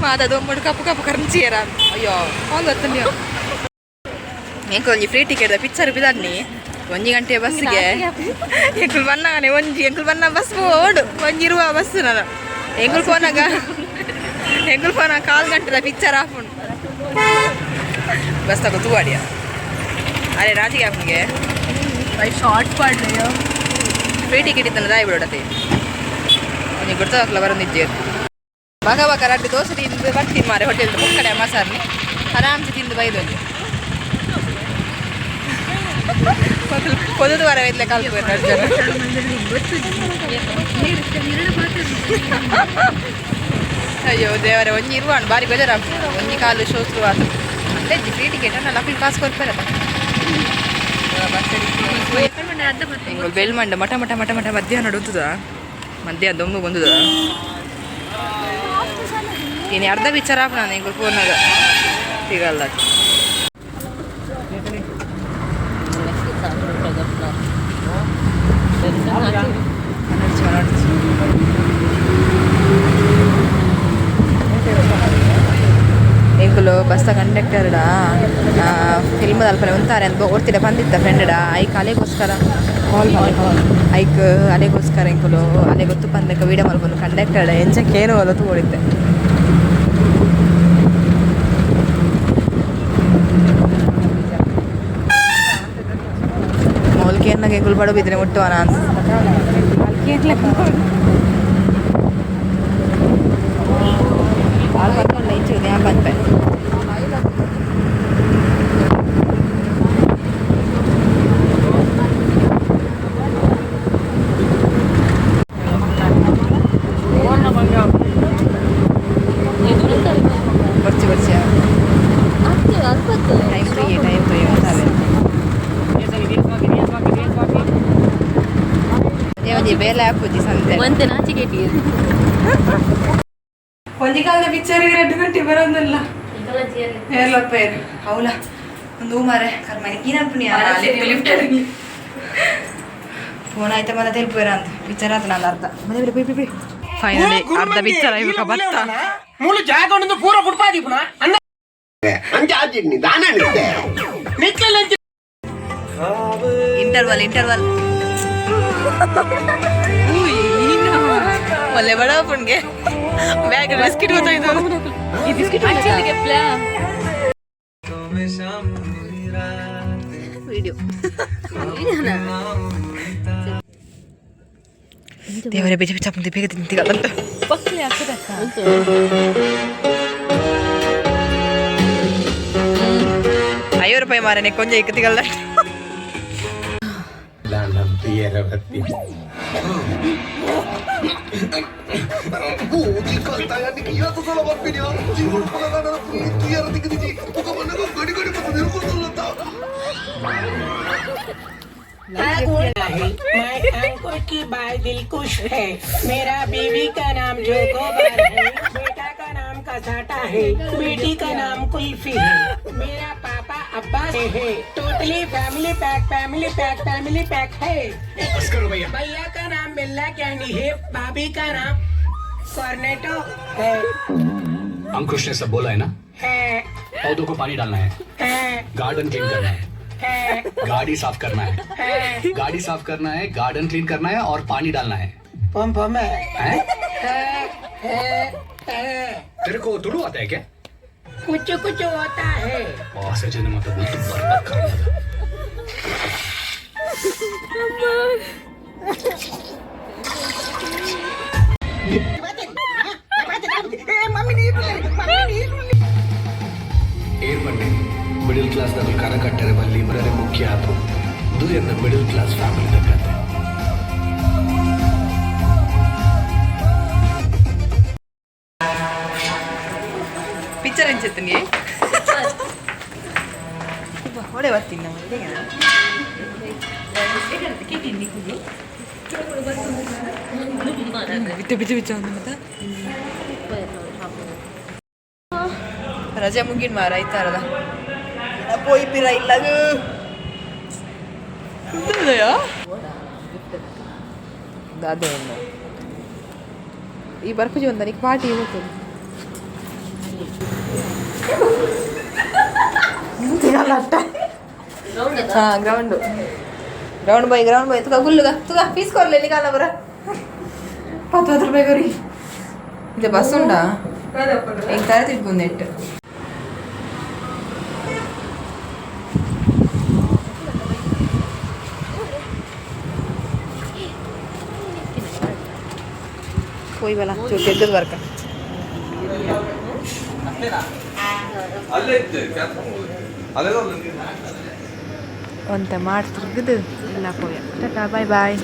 ಮಾತ ದೊಮ್ಮಡು ಕಪ್ಪು ಕಪ್ಪು ಕರ್ಂಚಿಯರ. ಅಯ್ಯೋ, ಕಾಲ್ ಬತ್ತಂಡಿ. ಎಂಕೊಂಜಿ free ticket picture ಬಿದಾಡ್ನಿ ಒಂಜಿ ಗಂಟೆ ಬಸ್ಗೆ. ಎಂಕುಲು ಬನ್ನಾಗನೆ ಒಂಜಿ ಎಂಕುಲು ಬನ್ನ ಬಸ್ ಓಡು ಒಂಜಿ ಇರುವ ಬಸ್. ನಾನು ಎಂಕುಲು ಫೋನಾಗ ಎಂಕುಲು ಫೋನ ಕಾಲು ಗಂಟೆದ ಪಿಕ್ಚರ್ ಆಪುಂಡು. ಬಸ್ ತಗೋ ತೂವಾಡಿಯ. ಅರೆ, ರಾಜಿಗೆ ಆಪುಂಗೆ. ಶಾರ್ಟ್ ಪಾಡ್ಲೆ. ಫ್ರೀ ಟಿಕೆಟ್ ಇತ್ತನ ದಾಯಿ ಬಿಡೋಡತೆ. ಒಂಜಿ ಗುರ್ತದಾಕ್ಲ ಬರೊಂದಿಜ್ಜೆರ್. ಬಗ ಬಗ ರಡ್ಡ್ ದೋಸೆ ತಿಂದು ಬರ್ತೀನಿ ಮಾರೆ. ಹೋಟೆಲ್ ಪೊಕ್ಕಡೆ ಮಸಾರ್ನಿ ಆರಾಮ್ಸೆ ತಿಂದು ಬೈದೊಂದು ಪೊದದು ವಾರ ಇದ್ಲೆ ಕಾಲ್ಪು ಜನ. ಅಯ್ಯೋ ದೇವರೇ, ಒಂಜಿ ಇರುವಾಣ್ ಬಾರಿ ಬೇಜಾರು. ಒಂಜಿ ಕಾಲು ಶೋಸ್ರು ಆತು. ಅಂತೆ ಫ್ರೀ ಟಿಕೆಟ್ ಅನ್ನ ಲಕ್ಕಿ ಕಾಸು ಕೊರ್ಪೇರಪ್ಪ. ಎಂಗುಲು ಬೆಲ್ಮಂಡ ಮಠ ಮಠ ಮಠ ಮಠ. ಮಧ್ಯಾಹ್ನ ಉಂತುದ, ಮಧ್ಯಾಹ್ನ ದೊಂಬು ಬಂದುದ. ಇನ್ನು ಅರ್ಧ ವಿಚಾರ ನಾನು ಎಂಗುಲು ಫೋನಾಗ ಸಿಗಲ್ಲ. ಎಂಕುಲು ಬಸ್ಸ ಕಂಡಕ್ಟರ್ಡ ಫಿಲ್ಮ್ ಅಲ್ಪನೆ ಉಂತಾರೆ ಅಂತ ಓಡ್ತಿಡ ಬಂದಿತ್ತ ಫ್ರೆಂಡ್ಡ. ಐಕ್ ಅಲೆಗೋಸ್ಕರ ಕಾಲ್ ಮಾಡಿ, ಐಕ್ ಅಲೆಗೋಸ್ಕರ ಎಂಕುಲು ಅಲೆ ಗೊತ್ತು ಪಂದಕ ವೀಡಿಯೋ ಮಲ್ಪೊಂದು ಕಂಡಕ್ಟರ್ಡ ಎಂಚ ಕೇನು ಅಲ್ಲ ತೋಡಿದ್ದೆ. ಮೌಲ್ಕೇರ್ನಾಗ ಎಂಕುಲು ಬಡ ಬಿದ್ರೆ ಮುಟ್ಟುವನ ಅಂತ. ಆಲ್ ಪತ್ತೊಂಡ ಇಂಚು ಜ್ಞಾಪ ಪನ್ಪೆ. ಬರ್ಚಿ ಬರ್ಚಿ. ಟೈಮ್ ತೊಯ್ಯೆ, ಟೈಮ್ ತೊಯ್ಯೆ ಅಂತಾರೆ. ಒಂಜಿ ಬೇಲೆ ಆಪುಜಿ ಸಂತೆ. ಒಂತೆ ನಾಚಿಕೆ. ಒಂಜಿ ಕಾಲದ ಪಿಕ್ಚರ್ 2 ಗಂಟೆ ಬರೋದಲ್ಲ. ಹೇರ್ಲಪ್ಪ ಹೌಲ ಒಂದು ಮಾರೆ ಕರ್ಮ ಏನಪ್ಪನಿ. ಲಿಫ್ಟ್ ಫೋನ್ ಆಯ್ತಾ ಮತ್ತೆ ತೆಲ್ಪುರ ಅಂತ ಪಿಕ್ಚರ್ ಆತ. ನಾನು ಅರ್ಧ ಮನೆ ಬಿ ಬಿ ಫೈನಲಿ ಅರ್ಧ ಪಿಕ್ಚರ್ ಆಯ್ಬೇಕ ಬತ್ತ. ಮೂಲು ಜಾಗ ಉಂಡು ಪೂರ ಫುಟ್ಪಾತ್ ಪುನ ಅನ್ನ. ಅಂಚ ದಾನ. ನಿಕ್ಕಲ್ಲ. ಇಂಟರ್ವಲ್ ಇಂಟರ್ವಲ್ ಒಳ್ಳೆ ಬಡ ಪುಣ್ಗೆ ಬ್ಯಾಗ್ ಬಿಸ್ಕಿಟ್ ಗೊತ್ತಾಯ್ತು. ಈ ಬಿಸ್ಕಿಟ್. ವಿಡಿಯೋ. ದೇವರೇ, ಬೇಜ ಬಿಚ್ಚ ಬೇಗ ತಿಂತಿಗಲ್ಲಂತ. 50 ರೂಪಾಯಿ ಮಾರನೆ ಕೊಂಚ ಇಕ್ಕತಿಗಲ್ಲ. मैं अंकुर की बाय दिल खुश है। मेरा बीवी का नाम जोगोबार है, बेटा का नाम कसाटा है, बेटी का नाम कुल्फी है। मेरा पापा अब्बा है। Totally family pack, family pack, family pack है। भैया का नाम बिल्ला कैंडी है, भाभी का नाम कॉर्नेटो है। अंकुश ने सब बोला है ना? है। पौधों को पानी डालना है। है। गार्डन क्लीन करना है। है। गाड़ी साफ करना है। है। गाड़ी साफ करना है, गार्डन क्लीन करना है और पानी डालना है। पम पम है। हैं? है है है। तेरे को तुड़ू आता है क्या? कुछ कुछ होता है। सचिन ने मतलब तो बर्बाद कर दिया था। ಏರ್ ಬಂಡೆ ಮಿಡಲ್ ಕ್ಲಾಸ್ ದಕ್ಕಲು ಕರ ಕಟ್ಟರೆ ಬಲ್ಲಿ ಬರರೆ ಮುಖ್ಯ ಆತು. ಇದು ಎನ್ನ ಮಿಡಲ್ ಕ್ಲಾಸ್ ಫ್ಯಾಮಿಲಿ ಕತೆ. ಪಿಕ್ಚರ್ ಎಂಚೆತ್ತನಿಗೆ ಹೊಡೆ ಬರ್ತೀನಿ ನಾವು. ಬಿಚ್ಚ ಬಿಚ್ಚ ಬಿಚ್ಚ ಒಂದು ಮತ್ತೆ ರಜೆ ಮುಗಿನ ಮಾರ ಐತಾರದ ಪೋಯಿ ಪಿರ ಇಲ್ಲ. ಅದೇ ಈ ಬರ್ಪುಜಿ ಒಂದನಿಗೆ ಪಾರ್ಟಿ ಹೋಗ್ತದೆ. ಅಟ್ಟ. ಹಾ, ground ground boy, ground boy. ತುಗ ಗುಲ್ಲುಗ ತುಗ ಫೀಸ್ ಕೊರ್ಲೆ ಎಲ್ಲಿ ಬರ 10 10 ರೂಪಾಯಿ ಕೊರಿ. ಇದು ಬಸ್ ಉಂಡಾ? ಎಂಕ್ ತರೆ ತಿರ್ಗೊಂದೆಟ್ಟು. ಹೋಯ್ ಬಲ, ಚೂರು ತೆಗ್ದು ಬರ್ಕ. ಒಂತೆ ಮಾಡಿ ತಿರ್ಗದು ಇಲ್ಲ ಪೋಯ. Tata, boy boy.